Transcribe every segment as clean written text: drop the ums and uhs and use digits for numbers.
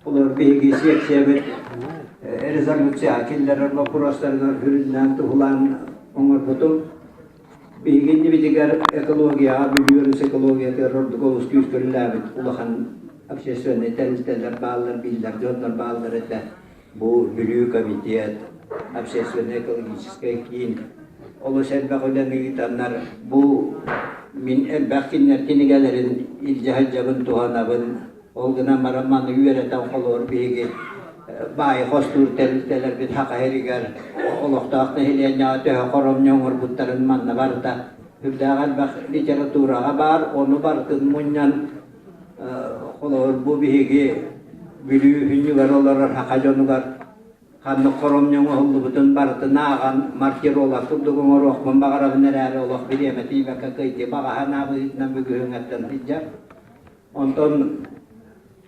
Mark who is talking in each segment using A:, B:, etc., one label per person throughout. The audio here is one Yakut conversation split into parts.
A: Олор биһиги сиэксийэбит резолюцияҕа киллэрэр боппуруостарыгар сүрүннээн туһулаан оҥорбутум. Биһиги иннибитигэр экологияҕа, Бүлүү өрүс экологиятыгар ордук олус күүскэ үлэлээбит улахан общественнай тэрилтэлэр бааллар, биллэр дьоннор бааллар этэ. Бу Бүлүү комитет, общественнай экологическай киин олус элбэх үлэни ыытаннар, бу мин элбэх кинилэр кинигэлэрин илдьэ сылдьабын, туһанабын. Ол гынан баран маны үөрэтэн холобур биһиги баайы хостуур тэрилтэлэрбит Саха сиригэр олохтоох нэһилиэнньэҕэ төһө хоромньу оҥорбуттарын манна барыта сүрдээх элбэх литератураҕа баар, ону барытын мунньан холобур бу биһиги Бүлүү сүнньүгэр олорор саха дьонугар ханнык хоромньу оҥоһуллубутун барытын ааҕан маркировка курдук оҥоруохпун баҕарабын эрээри олох бириэмэ тиийбэккэ кыйды баҕа санаа быһыытынан бүгүһүҥҥэттэн сылдьар. Онтон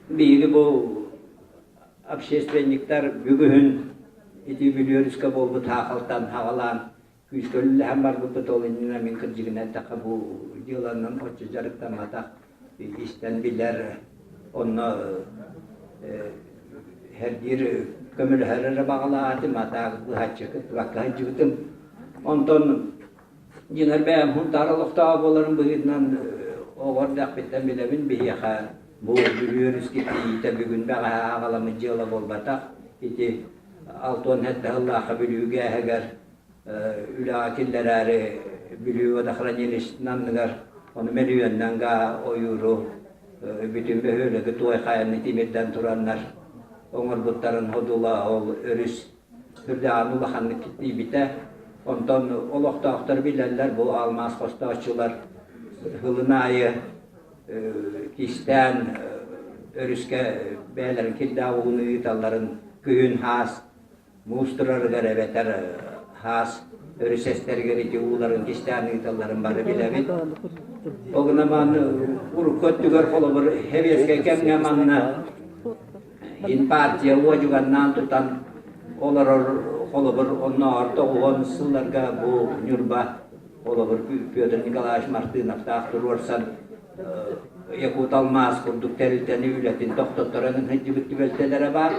A: биһиги бу общественниктар бүгүһүн ити Бүлүү өрүскэ буолбут саахалтан саҕалаан күүскэ үлэлэһэн барбыппыт. Ол иннинэ мин кырдьыгынан эттэххэ бу дьыаланан оччо дьарыктамматах, истэн билэр, онно сэргиир көмөлөһөр эрэ баҕалаах этим, а так быһаччы кыттыбакка сылдьыбытым. Онтон Дьиҥэр бэйэм Сунтаар олохтооҕо буоларым быһыытынан оҕо эрдэхпиттэн билэбин биһиэхэ бу Бүлүү өрүскэ тиийиитэ бүгүн бэҕэһээ аҕаламмыт дьыала буолбатах. Ити 67 сыллаахха Бүлүү гээһигэр үлэҕэ киллэрээри Бүлүү водохранилищетын анныгар ону мөлүйүөннэн гаа ойууру бүтүн бөһүөлэги туой хайаны тимирдэн тураннар оҥорбуттарын содула ол өрүс Сүрдээҕин улаханнык киттийбитэ. Онтон олохтоохтор билэллэр бу алмаас хостооччулар сылын аайы кистээн өрүскэ бэйэлэрин кирдээх ууну ыыталларын күһүн хаас муус турарыгар эбэтэр хаас өрүс эстэригэр ити ууларын кистээн ыыталларын бары билэбит. Ол гынан урукку өттүгэр холобур сэбиэскэй кэмҥэ манна Партия уодьуганнаан тутан олорор холобур оннооҕор 90 сылларга бу Ньурба холобур Петр Николаевич Мартыновтаах туруорсан Якуталмаас курдук тэрилтэни үлэтин тохтотторон сылдьыбыт түбэлтэлэрэ баар.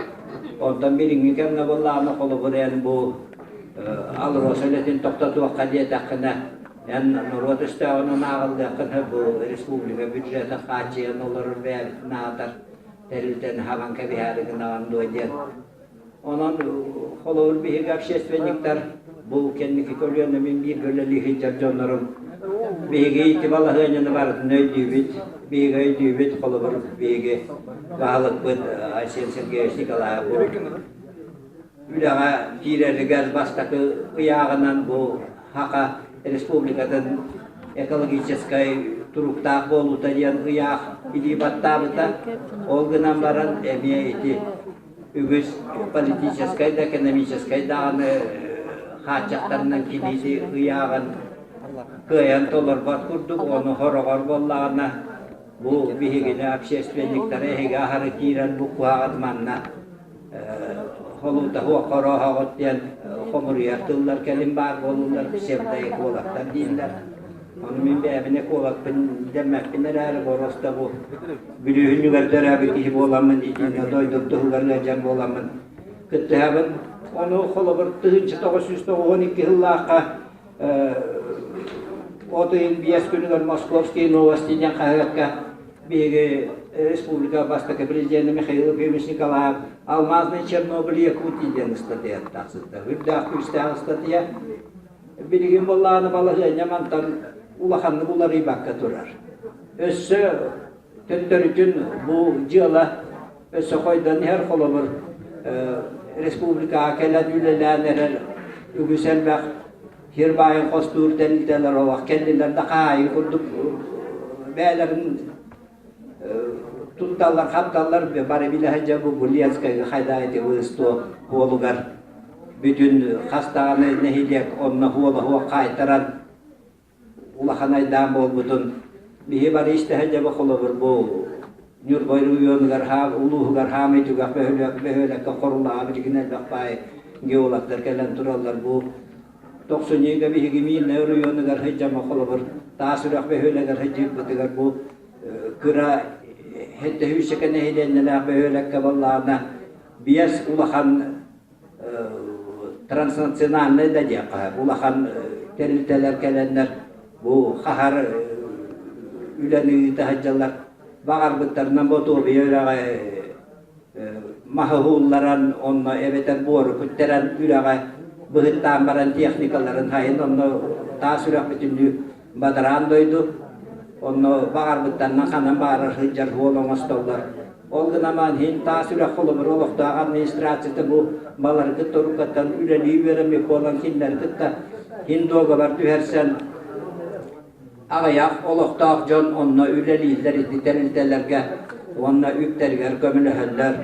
A: Онтон билиҥҥи кэмҥэ буоллаҕына холобур эн бу АЛРОСА үлэтин тохтотуохха диэтэххинэ эн норуот өстөөҕүнэн ааҕыллыаххын сөп бу республика бюджета хааччыйан олорор бэйэбитин аатар тэрилтэни хабан кэбиһээри гынаҕын дуо диэн. Онон холобур биһиги общественниктар бу кэнники көлүөнэ мин бииргэ үлэлии сылдьар дьоннорум биһиги ити балаһыанньаны барытын өйдүүбүт, биһиги өйдүүбүт, холобур биһиги баһылыкпыт Айсен Сергеевич Николаев бу үлэҕэ киирэригэр бастакы ыйааҕынан бу Саха Республикатын экологическай туруктаах буолуута диэн ыйаах илии баттаабыта. Ол гынан баран эмиэ ити үгүс политическай да экономическай даҕаны хааччахтарынан кини ыйааҕын кыайан толорбот курдук, ону хороҕор буоллаҕына бу биһигини общественниктары эһиги аһары киирэн бу куһаҕан манна холуута суох хорооһоҕут диэн хомуруйар тыллар кэлин баар буолуллар псевдоэкологтар дииллэр. Ону мин бэйэбин экологпын дэммэппин эрээри боруоста бу Бүлүүһүнньүгэр төрөөбүт киһи буоламмын итиннэ дойдум туһугар ыалдьар буоламмын кыттыһабын. Ону холобур 1992 сыллаахха От ыйын биэс күнүгэр Московские новости диэн хаһыакка биһиги республика бастакы президенэ Михаил Ефимович Николаев «Алмазный Чернобыль Якутии» диэн ыстатыйа тахсыбыта. Үрдээх күүстээх ыстатыйа. Билигин буоллаҕына балаһыанньа мантан улаханнык уларыйбакка турар. Өссө төттөрүтүн бу дьыала өссө хойдон иһэр холобур республикаҕа кэлэн үлэлээн эрэр үгүс элбэх сир баайын хостуур тэрилтэлэр олох кэллилэр да хаайыы курдук бэйэлэрин тутталлар хапталлар бары билэ сылдьар бу Ленскайга хайдах ити выстуо хуолугар бүтүн хас даҕаны нэһилиэк онно хуола хуох хаайтаран улахан айдаан буолбутун биһи бары истэһэ дьэ бу холобур бу Ньурба оройуонугар улууһугар хаамай түгэх бөһүөлэккэ Хорулааҕа билигин элбэх баай геологтар кэлэн тураллар бу тохсунньуга биһиги Миирнэй оройуонугар сылдьама холобур Таас Үрэх бөһүөлэгэр сылдьыырбытыгар бу кыра Сэттэ нэһилиэнньэлээх бөһүөлэккэ буоллаҕына биэс улахан транснациональнай да диэххэ улахан тэрилтэлэр кэлэннэр бу хаһар үлэни ыыта сылдьаллар. Баҕарбыттарынан Ботуобуйа үрэҕи маһы уһуулларан онно эбэтэр буору күттэрэн үрэҕи быһыттаан баран техникаларын хайын онно таас үрэх бүтүннүү бадараан дойду онно баҕарбыттарынан ханан баҕарар сылдьар суол оҥостоллор. Ол гынан иһин таас үрэх холобур олохтоох администрацията бу балары кытта уруккаттан үлэлии үөрэммит буолан кинилэри кытта иһин дуогабар түһэрсэн аҕыйах олохтоох дьон онно үлэлииллэр ити тэрилтэлэргэ уонна үптэригэр көмөлөһөллөр.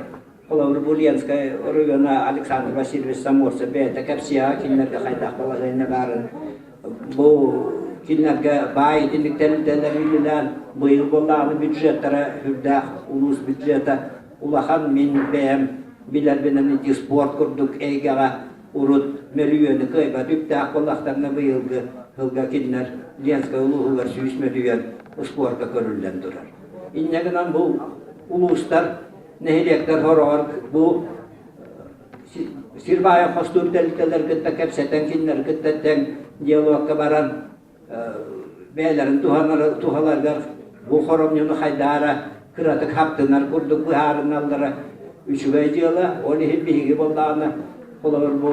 A: Холобур, бу Ленскэй оройуона Александр Васильевич Саморцев бэйэтэ кэпсиэҕэ кинилэргэ хайдах балаһыанньа баарын. Бу кинилэргэ баай итинник тэрилтэлэр үлэлээн быйыл буоллаҕына бюджеттара үрдээх улуус бюджета улахан мин бэйэм билэрбинэн ити спорт курдук эйгэҕэ урут мөлүйүөнү кыайбат үптээх буоллахтарына быйылгы сылга кинилэр Ленскэй улууһугар 100 мөлүйүөн спорка көрүллэн турар. Инньэ гынан бу улуустар нэһилиэктэр хороҕор бу сир баайын хостуур тэрилтэлэр кытта кэпсэтэн кинилэр кытта тэҥ диалогка баран бэйэлэрин туһаларыгар бу хоромньуну хайдаара кыратык хаптынар курдук быһаарыналлара үчүгэй дьыала. Ол иһин биһиги буоллаҕына холобур бу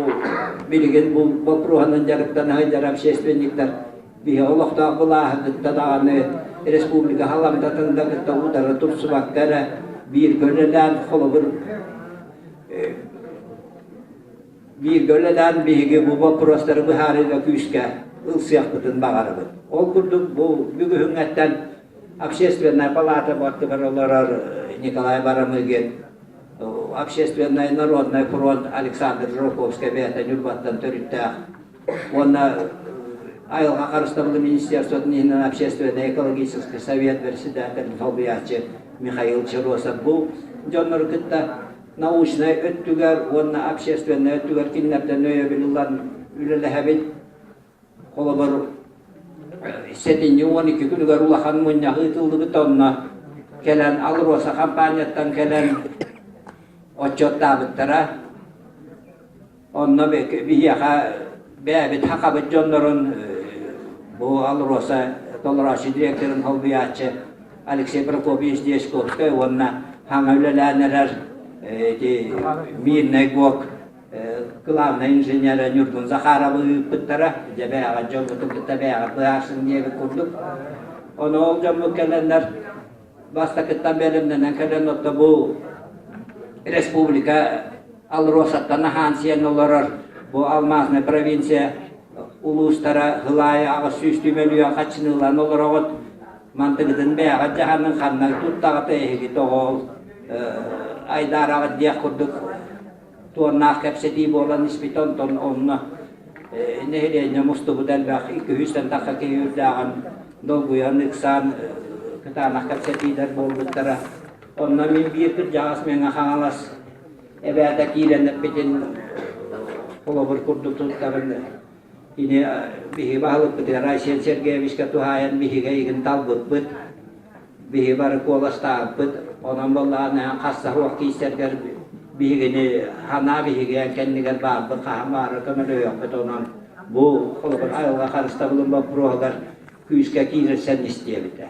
A: билигин бу боппуруоһунан дьарыктана сылдьар общественниктар биһи олохтоох былааһы кытта даҕаны республика халамтатын да кытта утары турсубакка эрэ бииргэ үлэлээн холобур бииргэ үлэлээн биһиги бу боппуруостары быһаарыыга күүскэ ылсыахпытын баҕарабыт. Ол курдук бу бүгүһүҥҥэттэн общественная палата аттыгар олорор Николай Барамыгин, общественный народный фронт Александр Жуковскай бэйэтэ Ньурбаттан төрүттээх уонна айылҕа харыстабылын министерствотын иһинэн общественный экологический совет председателин солбуйааччы Михаил Черосов бу дьоннору кытта научнай өттүгэр уонна общественнай өттүгэр кинилэртэн өйөбүл ылан үлэлэһэбит. Холобур, сэтинньи 12 күнүгэр улахан мунньах ыытыллыбыт онно кэлэн АЛРОСА компанияттан кэлэн отчуоттаабыттара. Онно биһиэхэ бэйэбит хахабыт дьоннорун бу АЛРОСА толорооччу директорын солбуйааччы Алексей Прокопьевич Дьячковскай уонна хаҥа үлэлээн эрэр ити Мирный ГОК главнай инженерэ Ньургун Захаровы ыыппыттара. Дьэ бэйэҕэ дьоммутун кытта бэйэҕэ быһаарсыҥ диэбит курдук. Ону ол дьоммут кэлэннэр бастакыттан бэлэмнэнэн кэлэн отто бу республика АЛРОСАттан аһаан сиэн олорор бу алмазная провинция улуустара сыл аайы 800 мөлүйүөн хаччыны ылан олороҕут. Мантыгытын бэйэҕит дьаһанын ханна туттаҕыт эһиги тоҕо ол айдаараҕыт диэх курдук туоннаах кэпсэтии буолан испит онтон онно нэһилиэнньэ мустубут элбэх икки тахса киһи үрдээҕин долгуйан ыксаан кытаанах кэпсэтиилэр буолбуттара. Онно мин биир кырдьаҕас Мэҥэ Хаҥалас эбээтэ киирэн эппитин холобур курдук туттабын. Кини биһиги баһылыкпытыгар Айсен Сергеевичка туһаайан биһиги эйигин талбыппыт. Биһиги бары куоластаабыппыт. Онон буоллаҕына хас да киирсэргэр биһигини ханаа биһиги кэннигэр баарбыт хаһан баара көмөлөһүөхпүт. Онон бу холобур айылҕа харыстабылын боппуруоһугар күүскэ киирсэн истиэбитэ.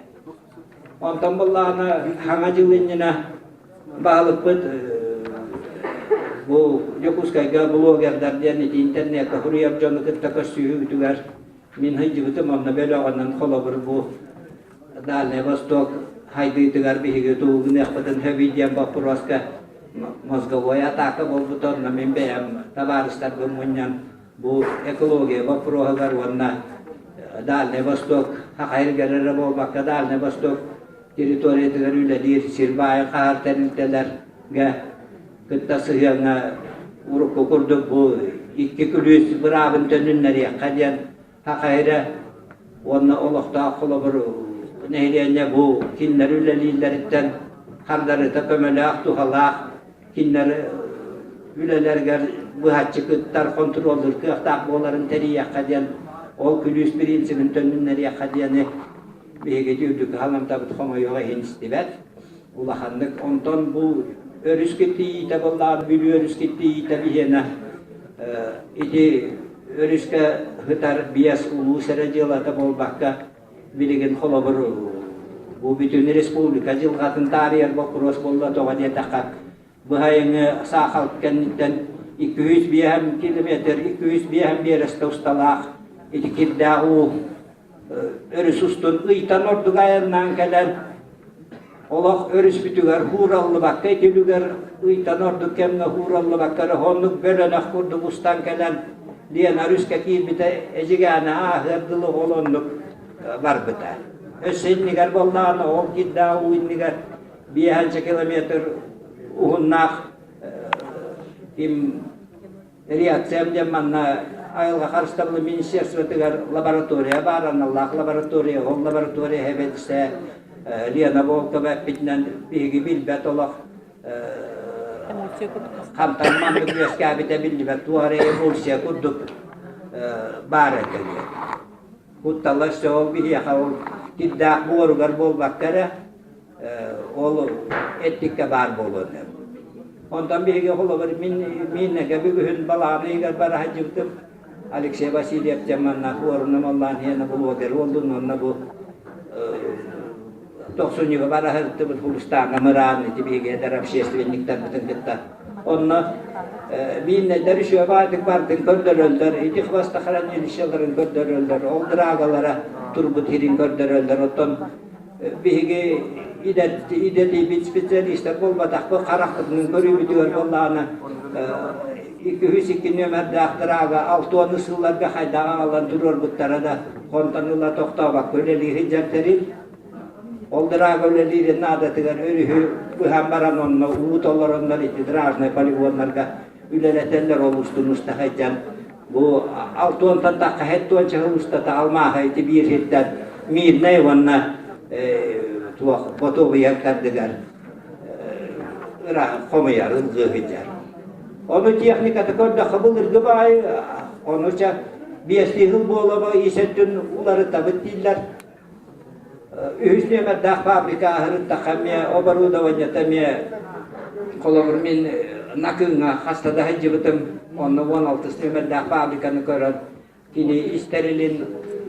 A: Онтон буоллаҕына хаҥа дьыл иннинэ баһылыкпыт бу Дьокуускайга блогердар диэн ити интернеккэ суруйар дьону кытта көрсүһүүбүтүгэр мин сылдьыбытым онно бөлөҕүнэн холобур бу Дальний Восток хайдыытыгар биһиги тугу гыныахпытын сөбүй диэн боппуруоска мозговой атака буолбута онно мин бэйэм табаарыстарбын мунньан бу экология боппуруоһугар уонна Дальний Восток Саха сиригэр эрэ буолбакка Дальний Восток территориятыгар үлэлиир сир баайын хаһар тэрилтэлэргэ кытта сыһыаҥҥа урукку курдук бу икки күлүүс быраабын төнүннэриэххэ диэн Саха сирэ уонна олохтоох холобур нэһилиэнньэ бу кинилэр үлэлииллэриттэн хардарыта көмөлөөх, туһалаах кинилэр үлэлэригэр быһаччы кыттар, хонтуруоллуур кыахтаах буоларын тэрийиэххэ диэн ол күлүүс принцибин төннүннэриэххэ диэни биһиги үрдүкү халамтабыт хомойуох иһин истибэт. Улаханнык онтон бу өрүс киртийиитэ буоллаҕына Бүлүү өрүс киртийиитэ биһиэнэ ити өрүскэ сытар биэс улуус эрэ дьыалата буолбакка билигин холобур бу бүтүн республика дьылҕатын таарыйар боппуруос буолла тоҕо диэтэххэ быһайыҥы саахал кэнниттэн 205 километр 205 биэрэстэ усталаах ити кирдээх уу өрүс устун ыйтан ордук айаннаан кэлэн олох өрүспүтүгэр хуураллыбакка ити үлүгэр ыйтан ордук кэмҥэ хуураллыбакка эрэ оннук бөлөнөх курдук устан кэлэн Лена өрүскэ киирбитэ Эдьигээнэ ааһыар дылы ол оннук барбыта. Өссө иннигэр буоллаҕына ол кирдээх уу иннигэр биэһэнчэ километр уһуннаах ким Реакциям диэн манна айылҕа харыстабылын министерствотыгар лаборатория баар, аналлаах лаборатория, ол лаборатория эбэтсэ Лена Волкова эппитинэн биһиги билбэт олох хантан маннык үөскээбитэ биллибэт туох эрэ эмульсия курдук баар этэ диэн. Куттала өссө ол биһиэхэ ол кирдээх буоругар буолбакка эрэ ол эттиккэ баар буолуон сөп. Онтон биһиги холобур мин Мииннэгэ бүгүһүн балаҕан ыйыгар бара сылдьыбытым. Алексей Васильев диэн манна уоруна оллаан иһэн блогер буоллун уонна бу тохсунньуга бара сырыттыбыт Хулустааҥҥа мыраан ити биһиги эдэр общественниктарбытын кытта. Онно мииннэйдэр үчүгэй баҕайытык бардын көрдөрөллөр, ити хвостохранилищеларын көрдөрөллөр, ол драгалара турбут сирин көрдөрөллөр. Оттон биһиги идэтийбит специалистар буолбатахпыт, харахпытынан көрүүбүтүгэр буоллаҕына 202 нүөмэрдээх дыраага алтуону сылларга хайдах аҕалан туруорбуттара да онтон ыла тохтообокко үлэлии сылдьар тэрил. Ол дыраага үлэлиирин наадатыгар өрүһү быһан баран онно уу толороннор ити дражнай полигоннарга үлэлэтэллэр ол устун уста сылдьан Бу алтуонтан тахха һэттуонча сыл устата алмааһы ити биир сиртэн Мирнэй уонна туох Ботуобуйа ардыгар ырааһын хомуйар, ылгыы сылдьар. Ону техниката көрдөххө былыргы баайы ону ча биэстии сыл буола ис өттүн уларытабыт дииллэр. Үһүс нүөмэрдээх фабрика аһырыттахха эмиэ оборудованиета эмиэ холобур мин Накыҥҥа хаста да сылдьыбытым онно 16 нүөмэрдээх фабриканы көрөн кини истэрилин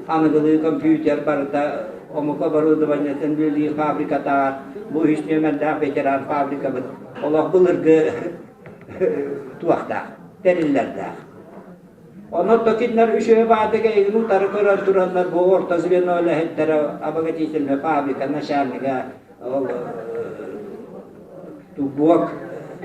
A: аныгылыы компьютер барыта омук оборудованиетын үлэлиир фабрикатааҕар бу үһүс нүөмэрдээх ветеран фабрикабыт олох былыргы туохтаах тэриллэрдээх Онон то кинилэр үчүгэй баатыга эйигин утары көрөн тураннар бу орто звено үлэһиттэрэ обогатительная фабрика начальнига ол буок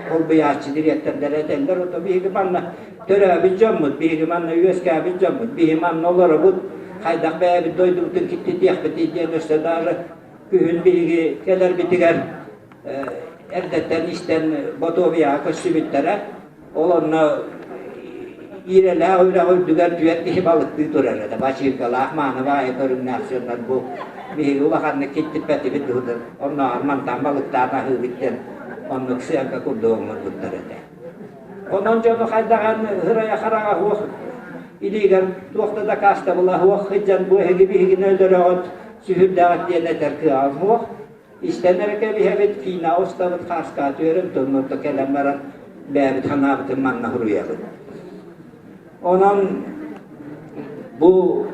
A: холбуйааччы дириэктэрдэрэ этэллэр ото биһиги манна төрөөбүт дьоммут биһиги манна үөскээбит дьоммут биһи манна олоробут хайдах бэйэбит дойдубутун киттитиэхпитий диэн өссө даже күһүн биһиги кэлэрбитигэр эрдэттэн истэн Ботуобуйаҕа көрсүбүттэрэ Ол онно иирэлээх үрэх үрдүгэр түөрт киһи балыктыы турар этэ. Бачыыҥкалаах мааны баайы көрүҥнээх дьоннор бу биһиги улаханнык киттиппэтибит дуһутун оннооҕор мантан балыктаан аһыыбыт диэн оннук сыаҥка курдук оҥорбуттар этэ. Онон дьону хайдаҕан ырайа хараҕа суох илиигэр туох да дакаастабыла суох сылдьан бу эһиги биһигини өлөрөҕүт, сүһүрдэҕит диэн этэр кыаҕым суох. Истэн эрэ кэбиһэбит, киинэҕэ устабыт, хааскаҕа түһэрэн тоннорто кэлэн баран бэйэбит санаабытын манна суруйабыт. Онон бу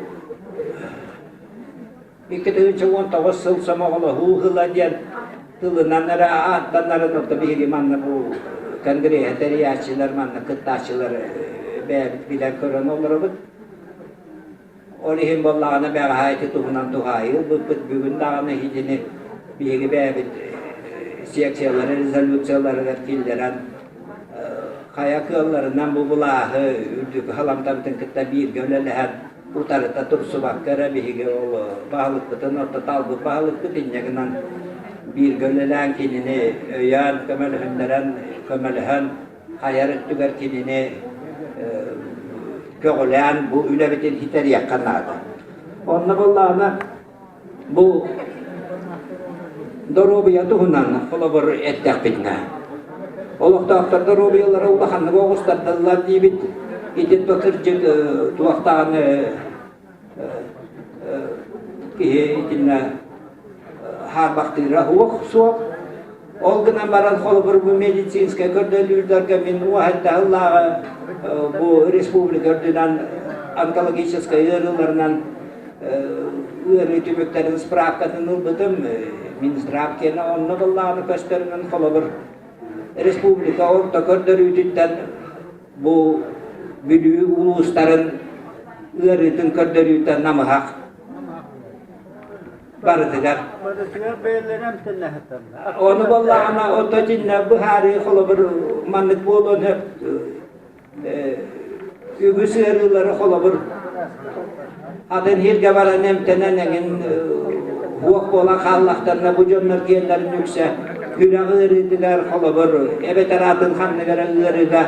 A: 2019 сыл сомоҕолоһуу сыла диэн тылынан эрэ ааттанарын орто биһиги манна бу конгреһы тэрийээччилэр, манна кыттааччылар бэйэбит билэн көрөн олоробут. Ол иһин буоллаҕына бэҕэһээ ити туһунан туһаайыы ылбыппыт, бүгүн даҕаны итини биһиги бэйэбит секциялары, резолюцияларыгар киллэрэн хайа кыалларынан бу былааһы үрдүкү халамтабытын кытта бииргэ үлэлэһэн утарыта турсубакка эрэ биһиги ол баһылыкпытын орто талбыт баһылыкпыт инньэ гынан бииргэ үлэлээн кинини өйөөн көмөлөһүннэрэн көмөлөһөн хайар өттүгэр кинини көҕүлээн бу үлэбитин ситэриэххэ наада. Онно буоллаҕына бу доруобуйа туһунан холобур эттэхпитинэ олохтоохтор доруобуйалара улаханнык оҕустардаллар диибит. Ити кырдьык туох даҕаны киһи итиннэ хаарбахтыыра суох суох. Ол гынан баран холобур бу медицинскэй көрдөрүүлэргэ мин уоһайдаһыллааҕы бу республика үрдүнэн онкологическай ыарыыларынан ыарыы түмүктэрин справкатын ылбытым. Минздрав киэнэ онно быллааны көстөрүнэн холобур республика орто көрдөрүүтүттэн бу Бүлүү улуустарын ыарыытын көрдөрүүтэ намыһах барытыгар.
B: Барытыгар бэйэлэрэ эмтэнэ сыталлар.
A: Ону буоллаҕына ото дьиннэ быһаарыы холобур маннык буолуон сөп үгүс ыарыылары холобур атын сиргэ баран эмтэнэн эҥин уох буолан хааллахтарына бу дьоннор киэннэрин үксэ сүрэх ыарыытыгар холобур эбэтэр атын ханнык эрэ ыарыыга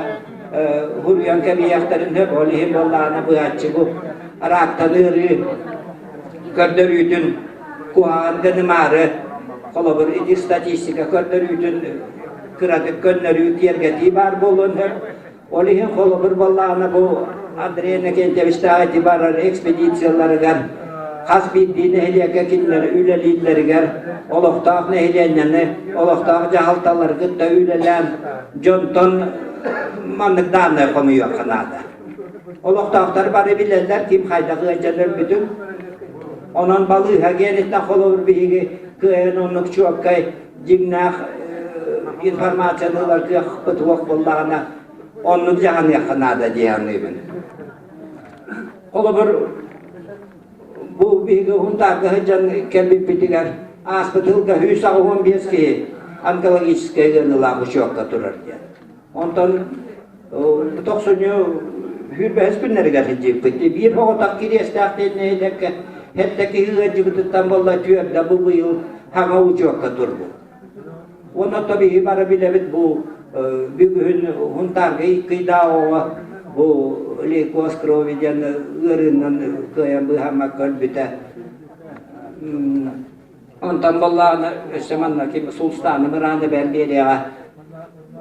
A: хуруйан кэбиһиэхтэрин сөп ол иһин буоллаҕына быһааччы бу араактан ыарыы көрдөрүүтүн куһаҕан гынымаары холобур ити статистика көрдөрүүтүн кыратык көннөрүү киэргэтии баар буолуон сөп Ол иһин холобур буоллаҕына бу Андрей Иннокентьевичтаах ити барар экспедицияларыгар хас биирдии нэһилиэккэ кинилэр үлэлииллэригэр олохтоох нэһилиэнньэни, олохтоох дьаһалталары кытта үлэлээн дьонтон маннык дааннай хомуйуохха наада. Олохтоохтор бары билэллэр ким хайдах ыалдьан өлбүтүн. Онон балыыһа гиэниттэн холобур биһиги кыайан оннук чуоккай дьиҥнээх информацияны ылар кыахпыт суох буоллаҕына, оннук дьаһаныахха наада дии саныыбын. Холобур, бу биһиги Һунтаарга сылдьан кэлбиппитигэр ааспыт сылга 185 киһи онкологическай ыарыылаах учуокка турар диэн. Онтон тохсунньу сүүрбэһис күннэригэр сылдьыбыппыт. Биир оҕотох кириэстээх диэн нэһилиэккэ сэттэ киһи ыалдьыбытыттан буолла түөрдэ бу быйыл саҥа учуокка турбут. Уонна то биһи бары билэбит бу бүгүн Һунтаарга икки ыйдаах оҕо бу лейкоз крови диэн ыарыынан кыайан быыһаммакка өлбүтэ. Онтон буоллаҕына өссө манна ким Сулстааны мырааны бэйэм биэриэҕэ.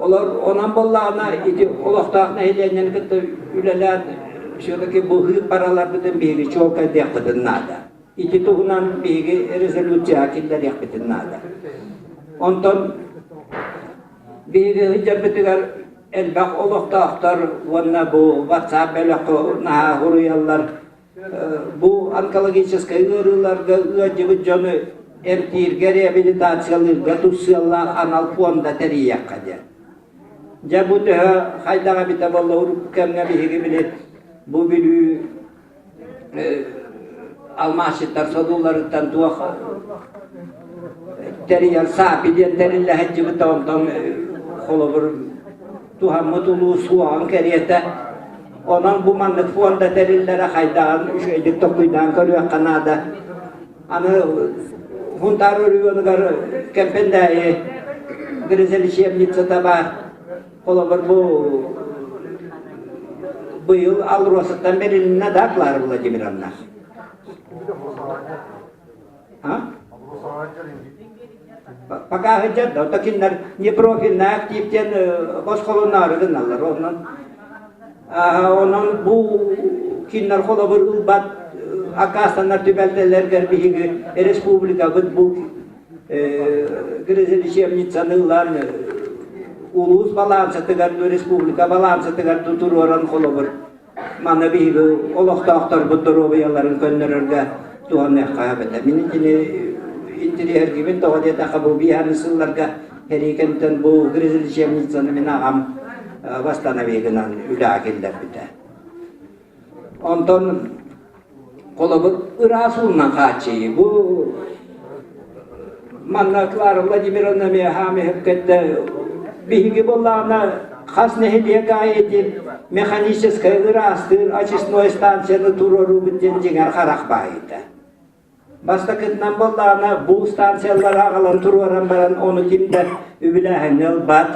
A: Олор онон буоллаҕына ити олохтоох нэһилиэнньэни кытта үлэлээн все-таки бу бараларбытын биһиги чуолкайдыахпытын наада. Ити туһунан биһиги резолюцияҕа киллэриэхпитин наада. Онтон биһиги сылдьарбытыгар элбэх олохтоохтор уонна бу WhatsApp бөлөххө наһаа суруйаллар Бу онкологическай ыарыыларга ыалдьыбыт дьону эмтииргэ, реабилитациялыырга тус сыаллаах анал пуонда тэрийиэххэ диэн. Дьэ бу төһө хайдах эбитэ буолла урукку кэмҥэ биһиги били бу Бүлүү алмаасчыттар содулларыттан туох тэрийэр САПИ диэн тэриллэ сылдьыбыта онтон холобур туһаммыт улуус суоҕун кэриэтэ. Онон бу маннык фонда тэриллэрэ хайдаҕын үчүгэйдик толкуйдаан көрүөххэ наада. Аны Хунтаар оройуонугар Кэмпэндээйи грязелечебницата баар. Холобур бу быйыл Алросаттан бэрилиннэ да Клара Владимировна? А? Пока сылдьар да, ото кинилэр непрофильный актив диэн босхолоноору гыналлар. Онон онон бу кинилэр холобур ылбат аккаастанар түбэлтэлэргэр биһиги республикабыт бу грязелечебницаны ылан улуус балаансатыгар республика балаансатыгар туруоран холобур Манна биһиги олохтоохторбут доруобуйаларын көннөрөргө туһаныахха сөп этэ. Мин итини интириэһиргибин тоҕо диэтэххэ бу биһиэхэ сылларга сэрии кэмтэн бу грязелечебницаны мин аҕам восстановигынан үлэҕэ киллэрбитэ. Онтон Холобур, ыраас уунан хааччыйыы. Бу манна Клара Владимировна эмиэ хаамыһып кэттэ. Биһиги буоллаҕына хас нэһилиэк аайы ити механическай ыраастыыр очистной станцияны туруоруубут диэн дьиҥэр харах баайыта. Бастакытынан буоллаҕына бу станциялары аҕалан туруоран баран ону ким да үбүлээһиҥҥэ ылбат.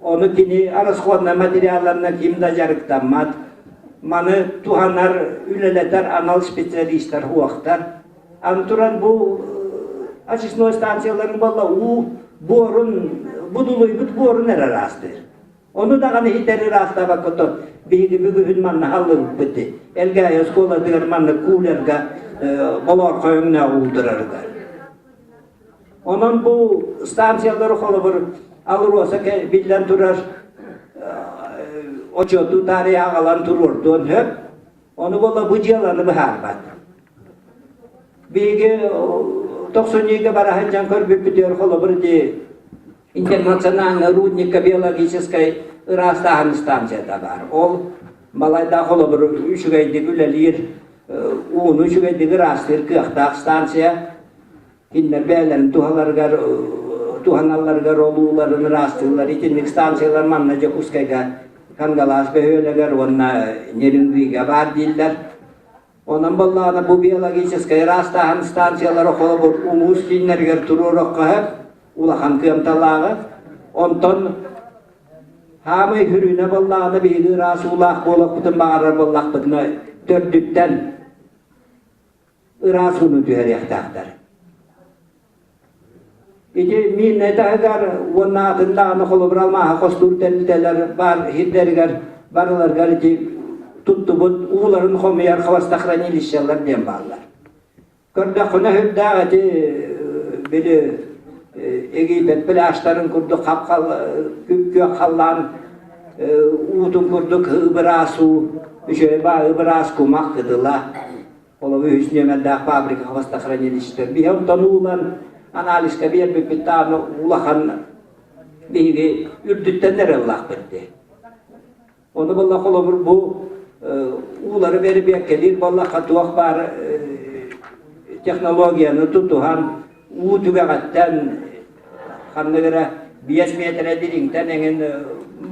A: Ону кини расходнай материалларынан ким да дьарыктаммат. Маны туһанар, үлэлэтэр анал специалистар суохтар. Аны туран бу очистной станцияларын буолла уу буорун, будулуйбут буорун эрэ ыраастыыр. Ону даҕаны итэри ыраастаабакка то биһиги бүгүһүн манна халлыбыппыт дии. Элгээйи оскуолатыгар маннык кулерга болоорхой өҥнөөх уулдурарыгар. Онон бу станциялары холобур АЛРОСА биллэн турар отчуоттуу таарыйа аҕалан туруордуон сөп. Ону буолла бу дьыаланы быһаарбат. Биһиги тохсунньуга бара сылдьан көрбүппүтүгэр холобур ити интернациональный рудникка биологическай ыраастааһын станцията баар. Ол балайда холобур үчүгэйдик үлэлиир, ууну үчүгэйдик ыраастыыр кыахтаах станция. Кинилэр бэйэлэрин туһаларыгар туһаналларыгар ол ууларын ыраастыыллар. Итинник станциялар манна Дьокуускайга Кангалаас бөһүөлэгэр уонна Нерюнгрига баар дииллэр. Онон буоллаҕына бу биологическай ыраастааһын станциялара холобур улуус кииннэригэр туруороххо сөп, улахан кыамталааҕы. Онтон хаамай хүрүнэ буоллаҕына биһиги ыраас уулаах буолуохпутун баҕарар буоллахпытына төрдүттэн ыраас ууну түһэриэхтээхтэр. Ити Миирнэй таһыгар уонна атын даҕаны холобур алмааһы хостуур тэрилтэлэр баар сирдэригэр барыларыгар ити туттубут ууларын хомуйар хвостохранилищелар диэн бааллар. Көрдөххүнэ сүрдээх ити били Египет пляжтарын курдук хап күөх халлаан уутун курдук ыбыраас уу, үчүгэй баа ыбыраас кумах кытыла Холобур, үһүс нүөмэрдээх фабрика хвостохранилищетэ. Биһи онтон уулан анализка биэрбиппит даҕаны улахан биһиги үрдүттэн эрэ ыллахпыт дии. Ону буолла холобур бу уулары бэрибиэккэлиир буоллахха туох баар технологияны тутуһан уу түгэҕиттэн ханнык эрэ 5 миэтэрэ дириҥтэн эҥин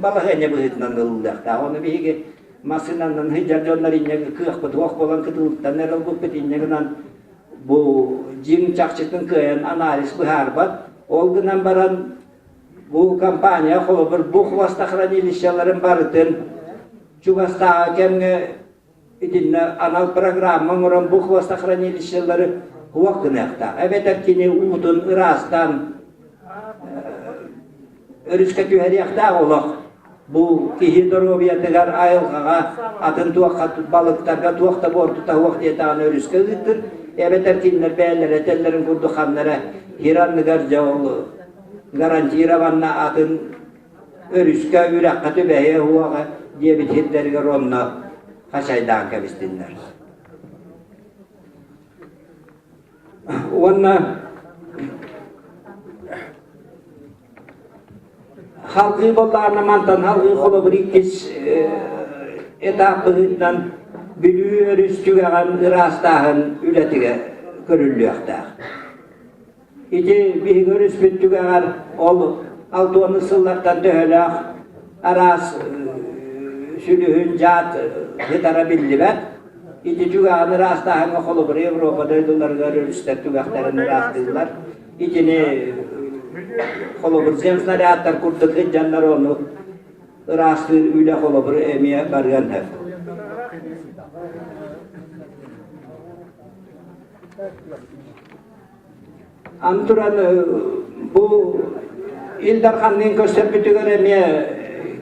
A: балаһыанньа быһыытынан ылыллыахтаах. Ону биһиги массыынанан сылдьар дьоннор инньэ кыахпыт суох буолан кытылыттан эрэ ылбыппыт инньэ гынан бу дьиҥ чахчытын кыайан анализ быһаарбат. Ол гынан баран бу компания холобур бу хвостохранилищеларын барытын чугастааҕы кэмҥэ итиннэ анал программа оҥорон бу хвостохранилищелары суох гыныахтаах. Эбэтэр кини уутун ыраастаан өрүскэ түһэриэхтээх олох бу киһи доруобуйатыгар айылҕаҕа атын туохха балыктарга туох да буортута суох диэтэҕинэ өрүскэ ыыттыр эбэтэр кинилэр бэйэлэрэ этэллэрин курдук ханна эрэ сир анныгар дьэ ол гарантированно атын өрүскэ үрэххэ түбэһиэ суоҕа диэбит сирдэригэр онно хачайдаан кэбистиннэр Уонна халгыы буоллаҕына мантан халгыы холобур иккис этап быһыытынан Бүлүү өрүс түгэҕин ыраастааһын үлэтигэр көрүллүөхтээх. Ити биһиги өрүспүт түгэҕэр ол алтуонус сыллартан төһөлөөх араас сүлүһүн дьаат сытара биллибэт. Ити түгэҕин ыраастааһыҥҥа холобур Европа дойдуларыгар өрүстэр түгэхтэрин ыраастыыллар. Итини холобур земснарядтар курдук сылдьаннар ону ыраастыыр үлэ холобур эмиэ барыан сөп. Аны туран бу Ил Дарханныын көрсөрбүтүгэр эмиэ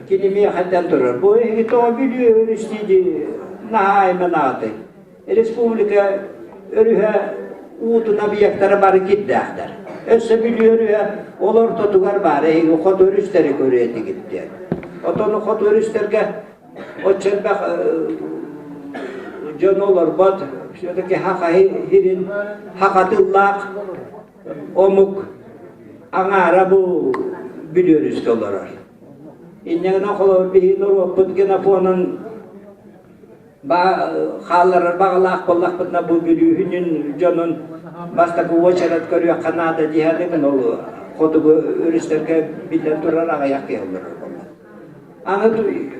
A: кини миэхэ турар. Бу эһиги тоҕо Бүлүү өрүс дии наһаа айманааты. Республика өрүһэ уутун объектара бары кирдээхтэр. Өссө Бүлүү өрүһэ ол ортотугар баар эһиги хоту өрүстэри көрүө этигит диэн. Отону хоту өрүстэргэ Оччо элбэх дьон олорбот, все-таки хаха сирин хахатыллаах омук аҥаара бу Бүлүөрүскэ олорор. Инньэ гынан холобур биһиги норуоппут генофонун хаалларар баҕалаах буоллахпытына бу Бүлүүһүнүн дьонун бастакы уочарат көрүөххэ наада дии саныыбын ол хотугу өрүстэргэ биллэн турар аҕыйах киһи олорор буолла. Аны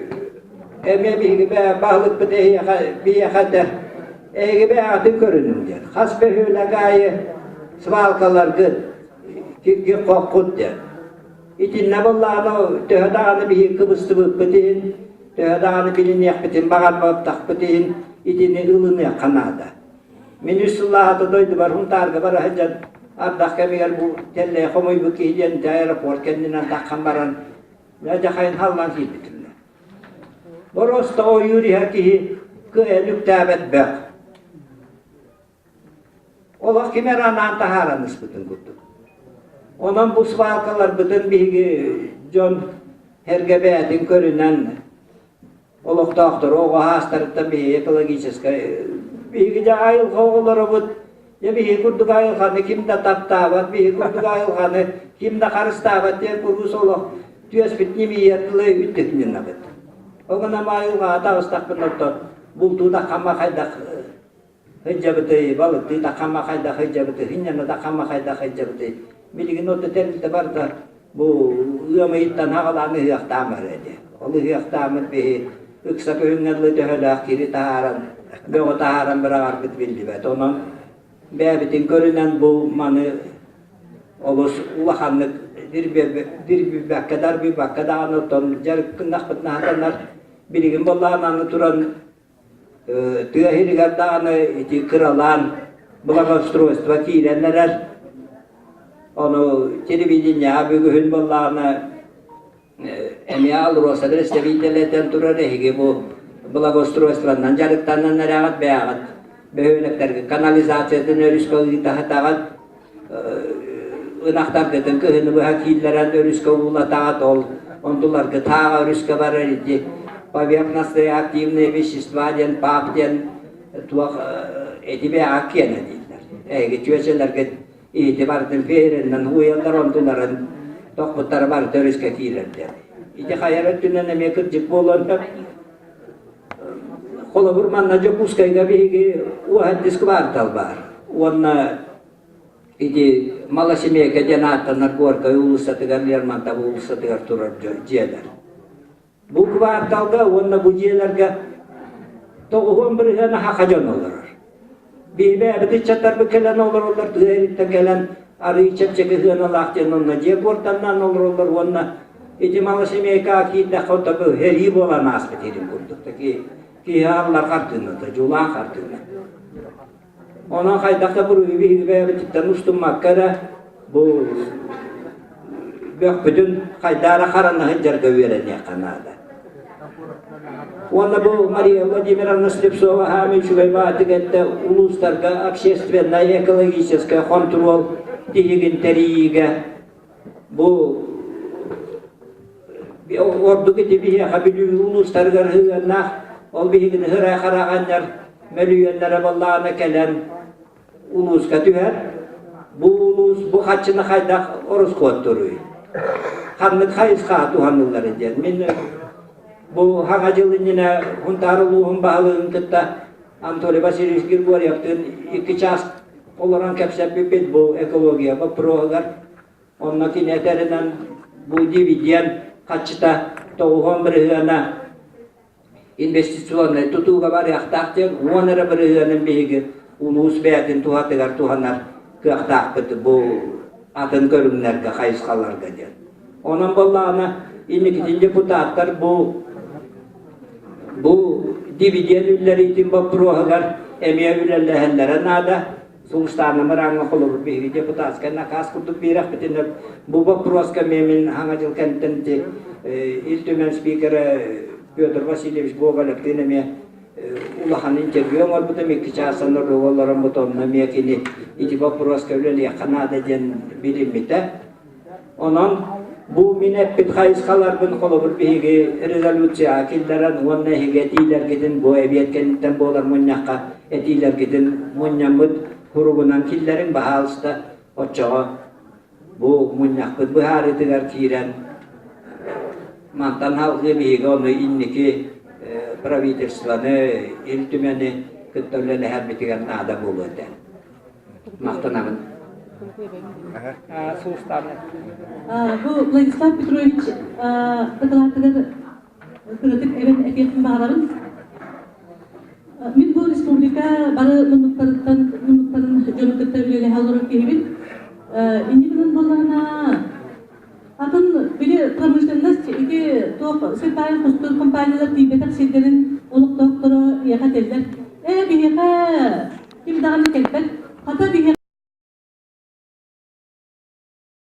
A: эмиэ биһиги баһылыкпыт эһиэхэ биһиэхэ этэр эһиги бэйэҕитин көрүнүҥ диэн. Хас бөһүөлэк аайы свалкаларгыт, киргит-хоххут диэн. Итиннэ буоллаҕына төһө даҕаны биһиги кыбыстыбыппыт иһин, төһө даҕаны билиниэхпитин баҕарбатахпыт иһин итини ылыныахха наада. Мин үс сыллааҕыта дойдубар Һунтаарга бара сылдьан ардах кэмигэр бу тэллэй хомуйбут киһи диэн аэропорт кэннинэн таххан баран Дьахайын халлаан киирбитим. Боруоста ойуур иһэр киһи кыайан үктээбэт бөх. Олох ким эрэ анаан таһааран ыспытын курдук. Онон бу свалкаларбытын биһиги дьон эргэ бэйэтин көрүнэн олохтоохтору оҕо аастарыттан биһиги экологическай биһиги дьэ айылҕа оҕолоробут дьэ биһиги курдук айылҕаны ким да таптаабат биһиги курдук айылҕаны ким да харыстаабат диэн куруус олох түөспүт ньимийэр тылы үттүтүннабыт ол гынан айылҕаҕа таҕыстахпын оттон бултуу да хама хайдах Сылдьабытый, балыктыы да хама хайдах сылдьабытый, сынньана да хама хайдах сылдьабытый. Билигин оту тэрилтэ барда бу ыам ыйыттан аҕалаан ыһыахтаан барар этэ. Ол ыһыахтааммыт биһи ыкса күһүҥҥэ дылы төһөлөөх кири таһааран, бөҕү таһааран быраҕарбыт биллибэт. Онон бэйэбитин көрүнэн бу маны олус улаханнык дирбийбэккэ дарбыйбакка даҕаны оттон дьарыктаннахпытына сатанар. Билигин буоллаҕына аны туран Тыа сиригэр даҕаны ити кыралаан благоустройство киирэн эрэр. Ону телевидениеҕа бүгүһүн буоллаҕына эмиэ АЛРОСА представителэ этэн турар эһиги бу благоустройствонан дьарыктанан эрэҕит бэйэҕит бөһүөлэктэргэ канализациятын өрүскэ ыытаһытаҕыт ынахтаргытын кыһыны быһа кииллэрэн өрүскэ уулатаҕыт ол онтуларгыт ааҕа өрүскэ барар ити поверхностные активные вещества диэн ПАП диэн туох эти бэйэҕэ киэнэ дииллэр эһиги чүөчэлэргит иһити барытын фееринэн уйаллар онтуларын тохпуттара барыта өрүскэ киирэр диэн ити хайар өттүнэн эмиэ кырдьык буолуон сөп холобур манна Дьокуускайга биһиги уоһаддис квартал баар уонна Ити Малосемейка диэн ааттанар Горькай уулуссатыгар, Лермонтов уулуссатыгар турар дьиэлэр. Бу кварталга уонна бу дьиэлэргэ 90% саха дьон олорор. Биһиги ыччаттарбыт кэлэн олороллор, тыа ириттэн кэлэн арыый чэпчэки сыаналаах диэн онно дьиэ куортаннаан олороллор уонна ити Малосемейкаҕа киирдэххэ онто сэрии буолан ааспыт иһин курдук киһи аллар хартыыната, дьулаан хартыына. Онон хайдах да буруйу биһиги бэйэбититтэн устуммакка эрэ бу бөхпүтүн хайдах эрэ харана сылдьарга үөрэниэххэ наада. Уонна бу Мария Владимировна Слепцова хаамыы үчүгэй баатык эттэ улуустарга общественнай экологическай хонтуруол тиһигин тэрийиигэ бу ордук ити биһиэхэ Бүлүү улуустарыгар сыһыаннаах ол биһигини ырай хараҕанньар мөлүйүөннэрэ буоллаҕына кэлэн улууска түһэр. Бу улуус бу хаччыны хайдах ороскуоттуруй? Ханнык хайысхаҕа туһаныллар диэн. Мин бу хаҥа дьыл иннинэ Хунтаар улууһун баһылыгын кытта Анатолий Васильевич Григорьевтыын 2 чаас олорон кэпсэппиппит бу экология боппуруоһугар. Онно кини этэринэн бу дивиденд хаччыта 90 бырыһыана инвестиционнай тутууга барыахтаах диэн 10 эрэ бырыһыанын биһиги улуус бэйэтин туһатыгар туһанар кыахтаахпыт бу атын көрүҥнэргэ хайысхаларга диэн. Онон буоллаҕына инникитин депутаттар бу бу дивиденд үллэриитин боппуруоһугар эмиэ үлэлэһэллэрэ наада. Сулустаана Мырааҥҥа холобур биһиги депутатскай накаас курдук биэрэхпитинэ бу боппуруоска эмиэ мин хаҥа дьыл кэнниттэн ити Ил Түмэн спикерэ Петр Васильевич Гоголевтыын эмиэ улахан интервью оҥорбутум 2 чаастан ордук олороммут онно эмиэ кини ити боппуруоска үлэлиэххэ наада диэн билиммитэ. Онон бу мин эппит хайысхаларбын холобур биһиги резолюцияҕа киллэрэн уонна эһиги этиилэргитин бу эбиэт кэнниттэн буолар мунньахха этиилэргитин мунньаммыт суругунан киллэриҥ баһаалыста оччоҕо бу мунньахпыт быһаарыытыгар киирэн мантан салгыы биһиги ону инники правительствоны Ил Түмэни кытта үлэлэһэрбитигэр наада буолуо этэ. Махтанабын.
C: Бу Владислав Петрович дакылаатыгар кыратык эбэн этиэхпин баҕарабын. Мин бу республика бары муннуктарыттан муннуктарын дьону кытта үлэлэһэ олорор киһибин. Инньэ гынан буоллаҕына атын били промышленность ити туох сир баайын хостуур компаниялар тиийбэтэх сирдэрин олохтоохторо иэхэ этэллэр.